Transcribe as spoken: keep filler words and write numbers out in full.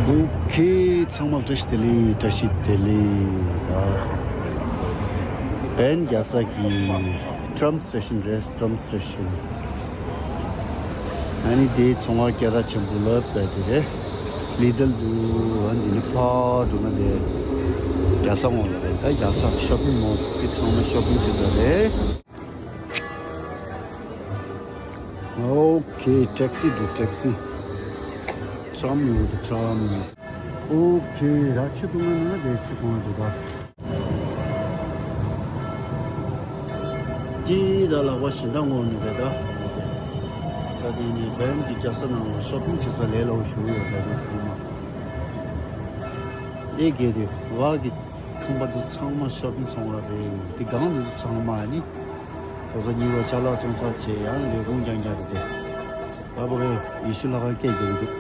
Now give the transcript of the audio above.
ཨོ་ཁེ། ཚང་མ་བཀྲ་ཤིས་བདེ་ལེགས། བཀྲ་ཤིས་བདེ་ལེགས། ཨ། བན་རྒྱལ་ས་གི་ཊམ་སི་ཊེ་ཤན་རེད། ཊམ་སི་ཊེ་ཤན། ཨ་ནི་དེའི་ཚོང་བ་སྐད་གྲགས་ཆེན་པོ་ལབ་པ་དེ་རེད། ལི་ཏལ་དུ། ཨ་ནི་དེ་ནི་ཕར་འགྲོ་ན་དེ་རྒྱལ་ས་ངོས་ལ་རེད། ད་རྒྱལ་ས་ཤོ་པིང་མོལ་དེ་ཚང་མ་ཤོ་པིང་བྱེད་ས་རེད། ཨོ་ཁེ། ཊེག་སི་འགྲོ། ཊེག་སི། ཊམ་ཡོད་དེ། ཊམ། ཨོ་ཁེ། ད་ཆུ་འཐུང་ན་ན་དེ་ཆུ་འཐུང་ན་འགྲོ་ད། དེ་ད་ལག་པ་གཞན་དག་ངོ་ནས་རེད་ད། ད་དེ་ནས་བན་གྱི་རྒྱལ་ས་ནང་ལ་ཤོ་པིང་བྱེད་ས་ལས་སླ་པོ་ཞིག་ཡོད་རེད་ད། དེ་ཚང་མ་ཨེ་གེ་དེ་བ་གི་ཁང་པ་འདི་ཚང་མ་ཤོ་པིང་ཚོང་ར་རེད། འདི་སྒང་འདི་ཚང་མ་ནི་ད་གཟོད་ཉི་མ་ཅ་ལག་བཙོང་ས་བྱས། ཡང་ལས་ཁུངས་རྐྱང་རྐྱང་རེད་དེ། ད་བ་གི་ཡེ་ཤུ་ལྷ་ཁང་སྐད་རྒྱག་གི་འདུག